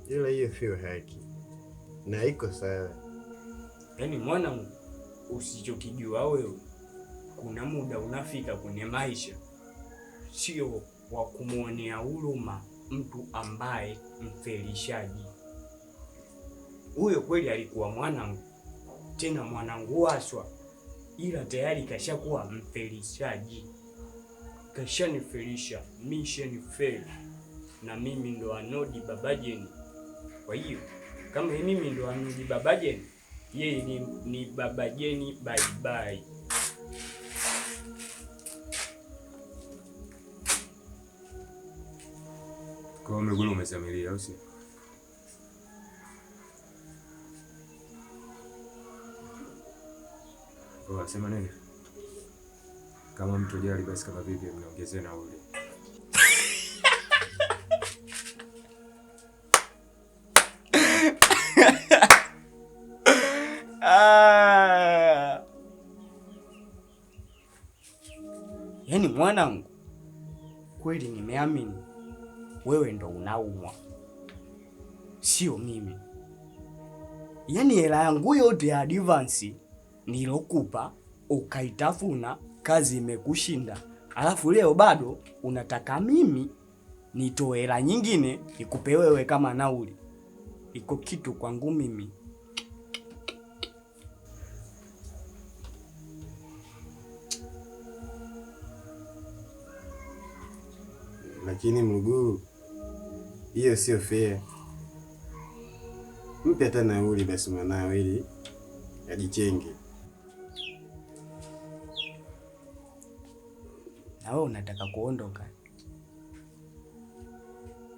Ila hiyo sio haki na iko sawa. Yaani mwanangu, usichokijua wewe, kuna muda unafika kwenye maisha sio wa kumwonea huruma mtu ambaye mfelishaji. Huyo kweli alikuwa mwanangu, tena mwanangu waswa, ila tayari kashakuwa mfelishaji, kashanifelisha, mission fail, na mimi ndo Anodi Babajeni. Kwa hiyo kama mimi ndo Anodi Babajeni, yeye ni Babajeni bye bye. Kwa hiyo Mlugulu umezamilia au sio? Poa, sema nini? Kama mtu jali basi kama vipi mniongezee nauli. Ah. Yaani mwanangu, kweli nimeamini wewe ndo unaumwa, sio mimi. Yaani hela yangu yote ya advance nilokupa ukaitafuna, kazi imekushinda, alafu leo bado unataka mimi nitoe hela nyingine nikupe wewe kama nauli. Iko kitu kwangu mimi. Lakini Mluguru, hiyo sio fair. Mpe hata nauli basi mwanao ili ajichenge. Na wewe unataka kuondoka.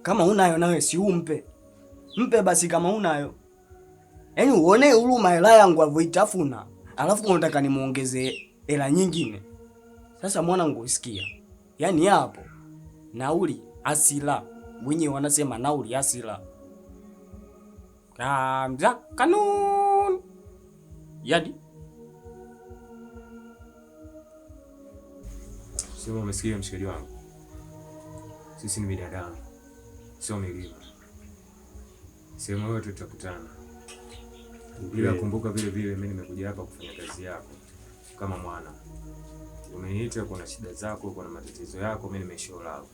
Kama unayo nawe si umpe. Mpe basi kama unayo. Yaani uone huruma hela yangu alivyoitafuna, alafu unataka nimuongezee hela nyingine. Sasa mwanangu sikia. Yaani hapo nauli asila. Wenyewe wanasema nauli asila. Kamza kanun. Yaani Sema umesikia mshikaji wangu? Sisi ni binadamu, sio milima. Sehemu yote tutakutana. Ila kumbuka vile vile mimi nimekuja hapa kufanya kazi yako kama mwana. Umeniita, kuna shida zako, kuna matatizo yako, mimi nimeshow love.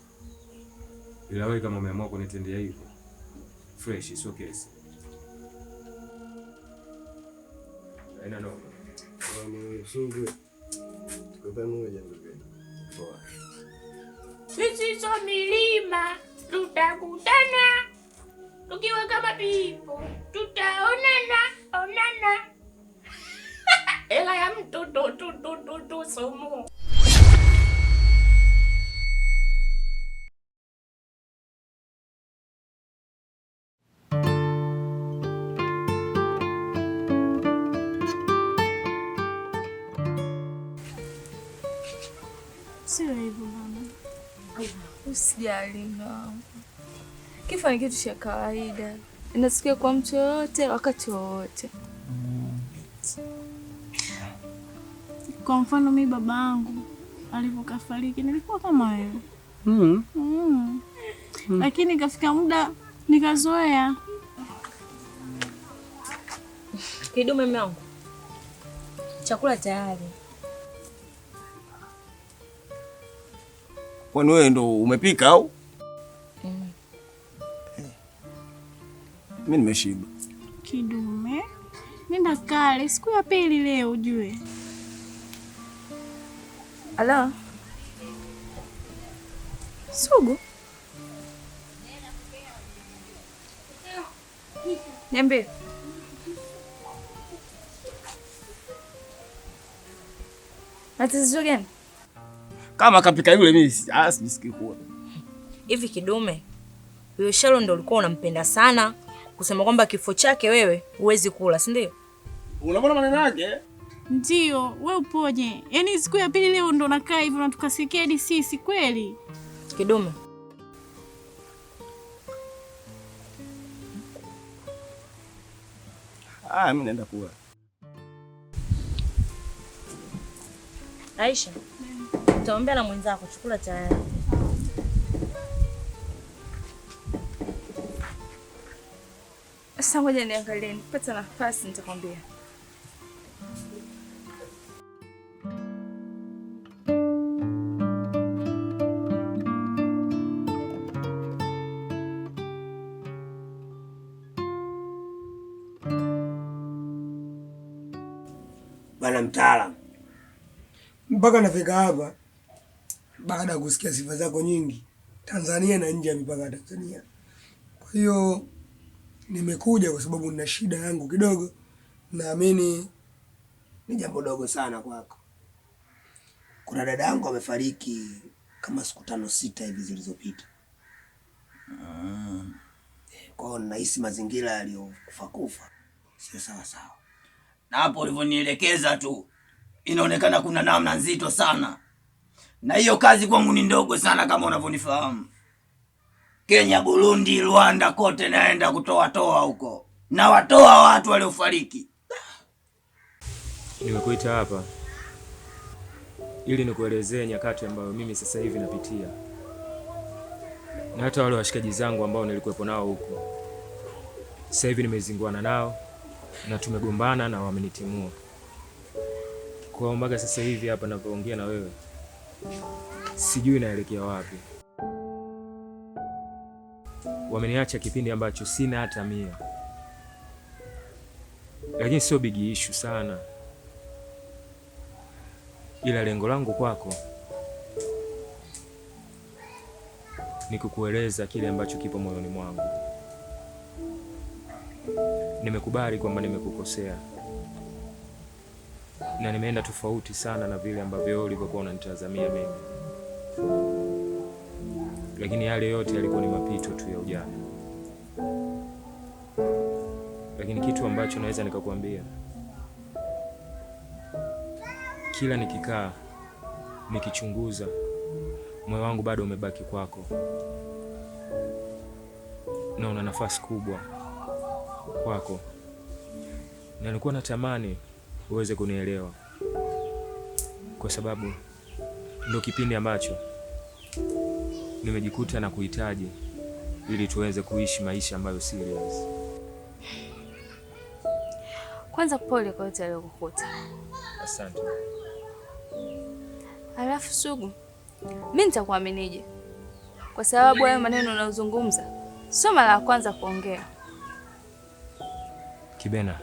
Ila wewe kama umeamua kunitendea hivyo, fresh, sio kesi. Haina noma. Msungwe, tuko pamoja ndugu yangu. Poa. Sisi so milima tutakutana, tukiwa kama pipo tutaonana onana. Hela ya mtu tu tu tu tu tu sumu. Sio hivyo mama. Usijali mume wangu. Kifo ni kitu cha kawaida, inasikia kwa mtu yoyote wakati wowote. Kwa mfano mi baba yangu alivyokafariki nilikuwa kama wewe. Mm. Lakini ikafika muda nikazoea. Kidume mume wangu, chakula tayari. Kwani wewe ndo umepika au? Mm. Mimi nimeshiba. Kidume, nenda kale, siku ya pili leo ujue. Ala, Sugu, Niambie. Matatizo gani? Kama kapika yule mimi sijisikii kuona. Hivi Kidume, huyo Shalo ndo ulikuwa unampenda sana, kusema kwamba kifo chake wewe huwezi kula, si ndio? Unaona maneno yake? Ndio, we upoje? Yaani siku ya pili leo ndo nakaa hivyo na tukasikia hadi sisi kweli. Kidume, Ah, mimi naenda kula. Aisha, utaombea na mwenzako, chukula tayari. Sasa ngoja niangalie, nikipata nafasi nitakwambia. Bwana mtaalamu, Mpaka nafika hapa baada ya kusikia sifa zako nyingi Tanzania na nje ya mipaka ya Tanzania. Kwa hiyo nimekuja kwa sababu nina shida yangu kidogo, naamini ni jambo dogo sana kwako. Kuna dada yangu amefariki kama siku 5 6 hivi zilizopita. Kwa hiyo ninahisi mazingira yaliyokufa kufa sio sawa sawa. Na hapo ulivyonielekeza tu inaonekana kuna namna nzito sana, na hiyo kazi kwangu ni ndogo sana kama unavyonifahamu. Kenya, Burundi, Rwanda, kote naenda kutoa toa huko, na watoa watu waliofariki. Nimekuita hapa ili nikuelezee nyakati ambayo mimi sasa hivi napitia, na hata wale washikaji zangu ambao nilikuwepo nao huko, sasa hivi nimezinguana nao na tumegombana na wamenitimua. Kwa hiyo mpaka sasa hivi hapa ninavyoongea na wewe, sijui naelekea wapi. Wameniacha kipindi ambacho sina hata 100, lakini sio big issue sana, ila lengo langu kwako ni kukueleza kile ambacho kipo moyoni mwangu. Nimekubali kwamba nimekukosea na nimeenda tofauti sana na vile ambavyo wewe ulivyokuwa unanitazamia mimi, lakini yale yote yalikuwa ni mapito tu ya ujana. Lakini kitu ambacho naweza nikakwambia, kila nikikaa nikichunguza, moyo wangu bado umebaki kwako na una nafasi kubwa kwako, na nilikuwa natamani uweze kunielewa, kwa sababu ndo kipindi ambacho nimejikuta na kuhitaji ili tuweze kuishi maisha ambayo serious. Kwanza pole kwa yote aliyokukuta. Asante. Alafu Sugu, mi nitakuaminije? Kwa sababu hayo maneno unayozungumza sio mara ya kwanza kuongea. Kibena,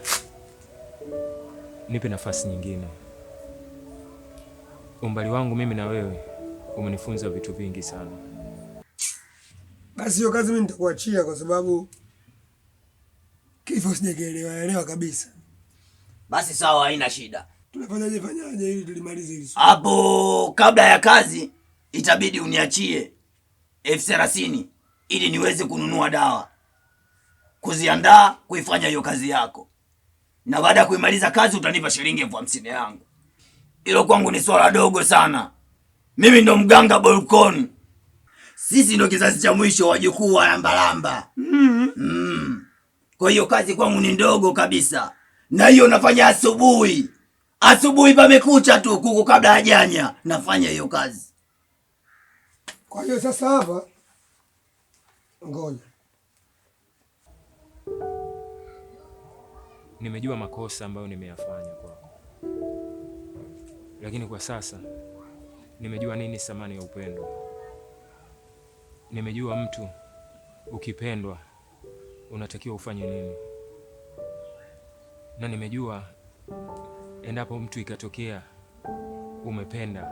nipe nafasi nyingine. Umbali wangu mimi na wewe umenifunza vitu vingi sana. Basi hiyo kazi mimi nitakuachia kwa sababu kifo sijakielewa elewa kabisa. Basi sawa, haina shida. Tunafanyaje fanyaje ili tulimalize hili swala? Hapo kabla ya kazi itabidi uniachie 30,000 ili niweze kununua dawa, kuziandaa, kuifanya hiyo kazi yako, na baada ya kuimaliza kazi utanipa shilingi 50,000 yangu. Hilo kwangu ni swala dogo sana. Mimi ndo mganga Bolkon, sisi ndo kizazi cha mwisho wajukuu wa lambalamba. Mm. Kwa hiyo kazi kwangu ni ndogo kabisa, na hiyo nafanya asubuhi asubuhi, pamekucha tu, kuku kabla hajanya, nafanya hiyo kazi. Kwa hiyo sasa hapa, ngoja Nimejua makosa ambayo nimeyafanya kwako, lakini kwa sasa nimejua nini thamani ya upendo. Nimejua mtu ukipendwa unatakiwa ufanye nini, na nimejua endapo mtu ikatokea umependa,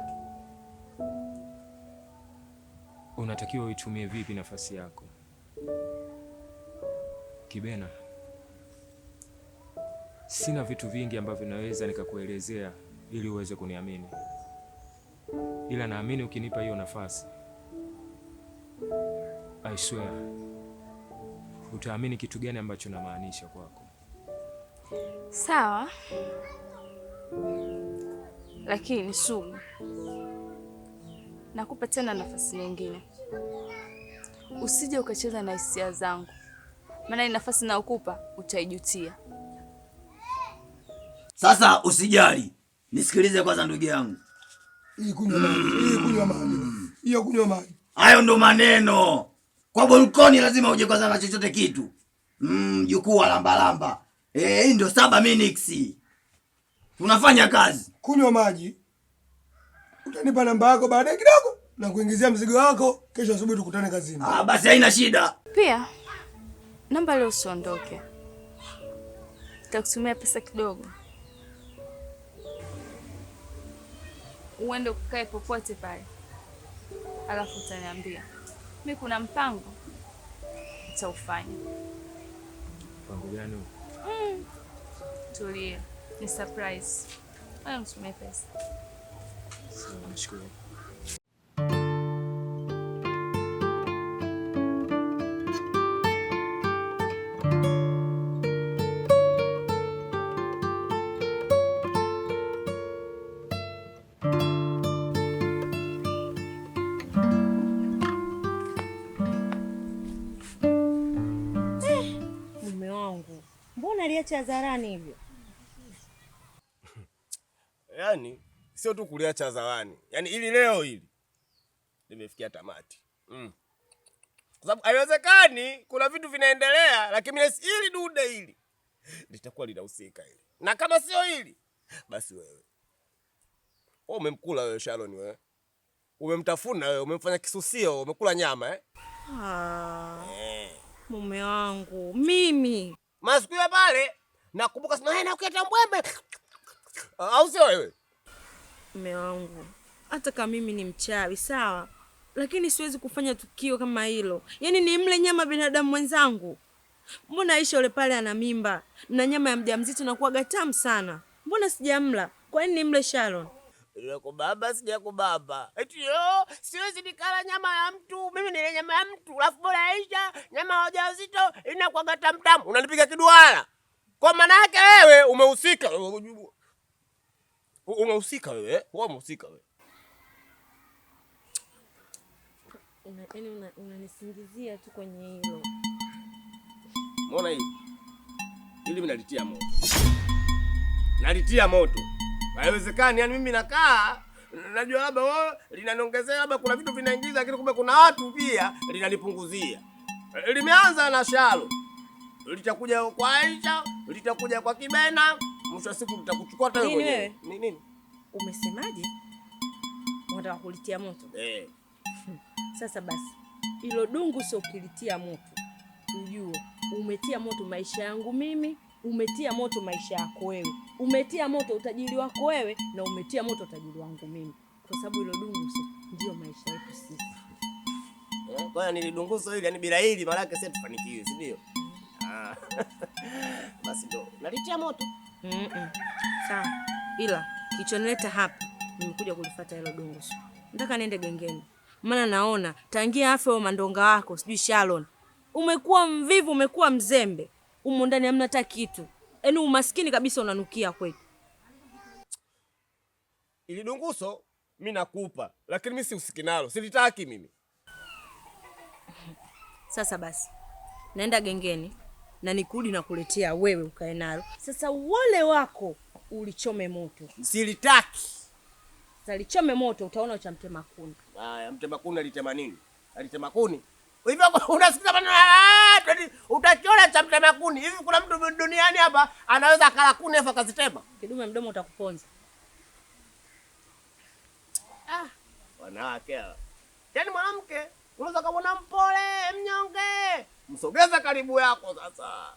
unatakiwa uitumie vipi nafasi yako. Kibena, sina vitu vingi ambavyo naweza nikakuelezea ili uweze kuniamini, ila naamini ukinipa hiyo nafasi, I swear utaamini kitu gani ambacho namaanisha kwako. Sawa, lakini Sugu, nakupa tena nafasi nyingine, usije ukacheza na hisia zangu, maana hii nafasi naokupa utaijutia. Sasa usijali, nisikilize kwanza ndugu yangu. Hii kunywa maji, hii kunywa maji, hiyo kunywa maji. Hayo ndo maneno kwa Bolkoni, lazima uje kwanza na chochote kitu. Mjukuu wa lambalamba. Hii ndio 7 minutes. Tunafanya kazi. Kunywa maji. Utanipa namba yako baadaye kidogo na kuingizia mzigo wako, kesho asubuhi tukutane kazini. Ah, basi haina shida. Pia namba leo usiondoke. Nitakutumia pesa kidogo. Uende ukae popote pale. Alafu utaniambia. Mimi kuna mpango nitaufanya. Mpango gani huo? Tulie. Ni surprise. Wewe mtumie pesa. Sawa, nashukuru. Mume wangu, mbona aliacha hadharani hivyo? Yaani sio tu kuliacha hadharani. Yaani ili leo hili limefikia tamati. Kwa sababu haiwezekani kuna vitu vinaendelea lakini hili dude hili litakuwa linahusika hili. Na kama sio hili basi wewe. Wewe umemkula wewe Sharon wewe. Umemtafuna wewe, umemfanya kisusio, umekula nyama eh? Ah. Mume wangu, mimi masiku ya pale nakumbuka sema na ukieta mbwembe. Au sio wewe? Mume wangu, hata kama mimi ni mchawi sawa, lakini siwezi kufanya tukio kama hilo. Yaani ni mle nyama binadamu mwenzangu. Mbona Aisha yule pale ana mimba na nyama ya mjamzito inakuwa tamu sana. Mbona sijamla? Kwa nini nimle Sharon? Sijakubaba, sijakubaba. Eti yo, siwezi nikala nyama ya mtu. Mimi nile nyama ya mtu. Alafu bora Aisha, nyama ya wajawazito inakuwa tamu tamu. Unanipiga kiduara. Kwa maana yake wewe umehusika. Umehusika wewe, eh? Wewe umehusika wewe. Yaani unanisingizia tu kwenye hilo. Umeona hili? Hili mimi nalitia moto. Nalitia moto. Haiwezekani, yani mimi nakaa najua labda wao linaniongezea labda kuna vitu vinaingiza, lakini kumbe kuna watu pia linanipunguzia. Limeanza na Shalo. Litakuja kwa Aisha, litakuja kwa Kibena, mwisho wa siku litakuchukua hata wewe mwenyewe. Nini nini? Umesemaje? Unataka kulitia moto? Eh. Sasa basi, hilo dungu sio ukilitia moto. Ujue umetia moto maisha yangu mimi, umetia moto maisha yako wewe, umetia moto utajiri wako wewe, na umetia moto utajiri wangu mimi. Kwa sababu hilo dungu ndio maisha yetu sisi. Kwa hiyo nilidunguzo hili, yani bila hili maana yake sisi tufanikiwe, si ndio? Ah. Basi ndio. Nalitia moto. Sawa. Ila kilichonileta hapa nimekuja kulifuata hilo dungu. Nataka niende gengeni. Maana naona tangia afe wa mandonga wako, sijui Sharon. Umekuwa mvivu, umekuwa mzembe. Umo ndani hamna hata kitu. Yaani umaskini kabisa unanukia kwetu. Ili dunguso mimi nakupa, lakini mimi sihusiki nalo. Silitaki mimi. Sasa basi, naenda gengeni na nikurudi na kuletea wewe ukae nalo. Sasa wale wako ulichome moto. Silitaki. Sasa lichome moto utaona cha mtema kuni. Haya, mtema kuni alitema nini? Alitema kuni. Hivyo unasikiza maneno, utakiona cha mtema kuni. Hivi kuna mtu duniani hapa anaweza akala kuni afa akazitema? Kidume mdomo utakuponza. Ah, wanawake hawa. Yaani mwanamke unaweza kumuona mpole, mnyonge, msogeza karibu yako sasa.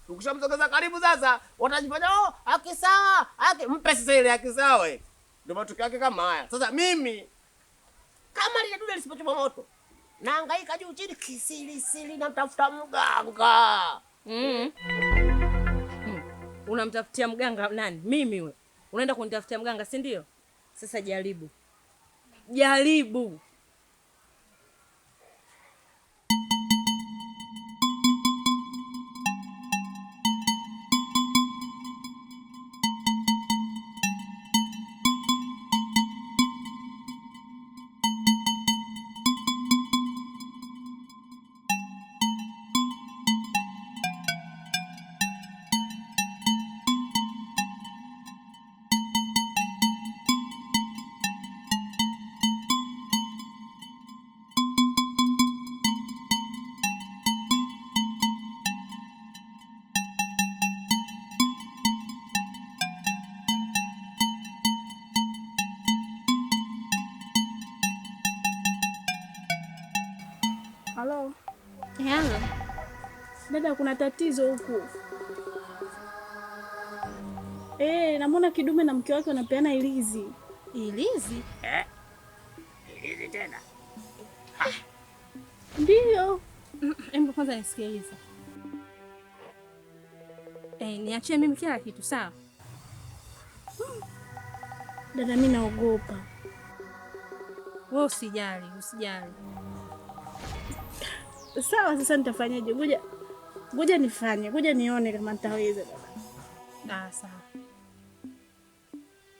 Ukishamsogeza karibu sasa, watajifanya oh, haki sawa, haki mpe sasa ile haki sawa ile. Ndio matokeo yake kama haya. Sasa mimi kama lile dude lisipochoma moto, nahangaika juu chini kisiri siri namtafuta mganga. Unamtafutia mganga nani? Mimi wewe. Unaenda kunitafutia mganga, si ndio? Sasa jaribu. Jaribu. Hello. Dada, kuna tatizo huku. Namuona Kidume na mke wake wanapeana ilizi. Ilizi? Ilizi tena? Ndio. Hebu kwanza nisikilize. Niachie mimi kila kitu, sawa? Dada, mimi naogopa. Wewe usijali, usijali. Sawa, sasa nitafanyaje? Ngoja nifanye, ngoja nione kama nitaweza dada. Sawa.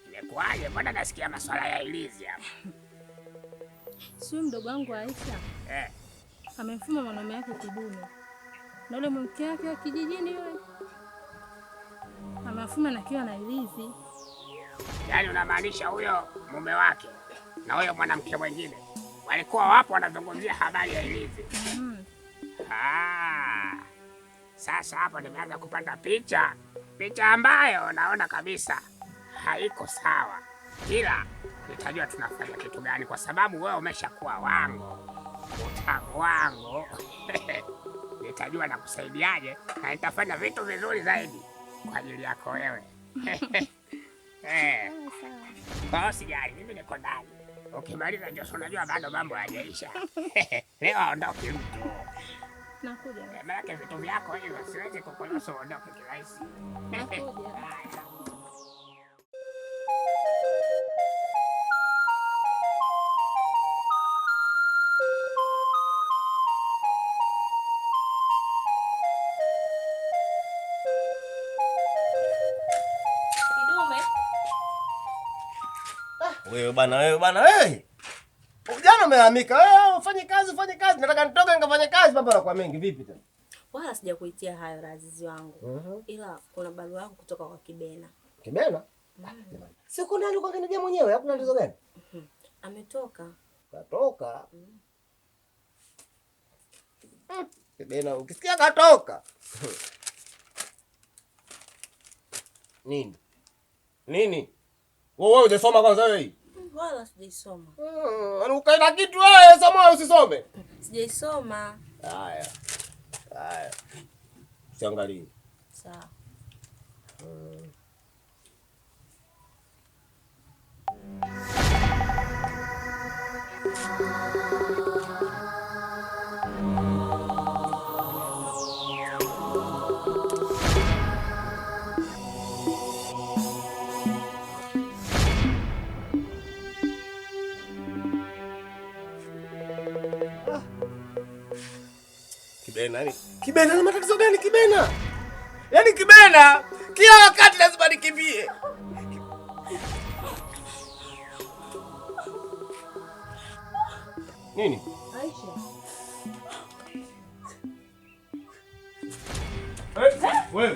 Imekuwaje? Mbona nasikia masuala ya ilizi hapa? Sio mdogo wangu Aisha. Amemfuma mwanaume wake Kidume. Na yule mke wake wa kijijini yule. Amemfuma na kiwa na ilizi. Yaani unamaanisha huyo mume wake na huyo mwanamke mwingine walikuwa wapo wanazungumzia habari ya ilizi? Sasa hapo nimeanza kupata picha. Picha ambayo naona kabisa haiko sawa. Ila nitajua tunafanya kitu gani kwa sababu wewe umeshakuwa wangu. Wangu. Nitajua nakusaidiaje na nitafanya vitu vizuri zaidi kwa ajili yako wewe. Kwa hiyo sijali, mimi niko ndani. Ukimaliza ndio unajua bado mambo hayajaisha. Leo aondoke mtu. Nakuja. Maana vitu vyako hivyo siwezi kukuruhusu uondoke kirahisi. Nakuja. Wewe bana wewe. Jana umehamika. Wewe ufanye kazi. Nataka nitoke nikafanye kazi, mambo yanakuwa mengi vipi tena? Wala sijakuitia hayo razizi wangu. Ila kuna barua yako kutoka kwa Kibena. Kibena? Si kuna nani kwa kinijia mwenyewe? Hakuna tatizo gani? Ametoka. Katoka. Kibena ukisikia katoka. Nini? Nini? Wewe hujasoma kwanza wewe? Wala sijaisoma. Ukaenda kitu wewe, soma usisome. Sijaisoma. Haya. Usiangalie. Sawa. Kibena ni? Kibena ni matatizo gani Kibena? Yaani Kibena kila wakati lazima nikimbie. Nini? Aisha. Wewe.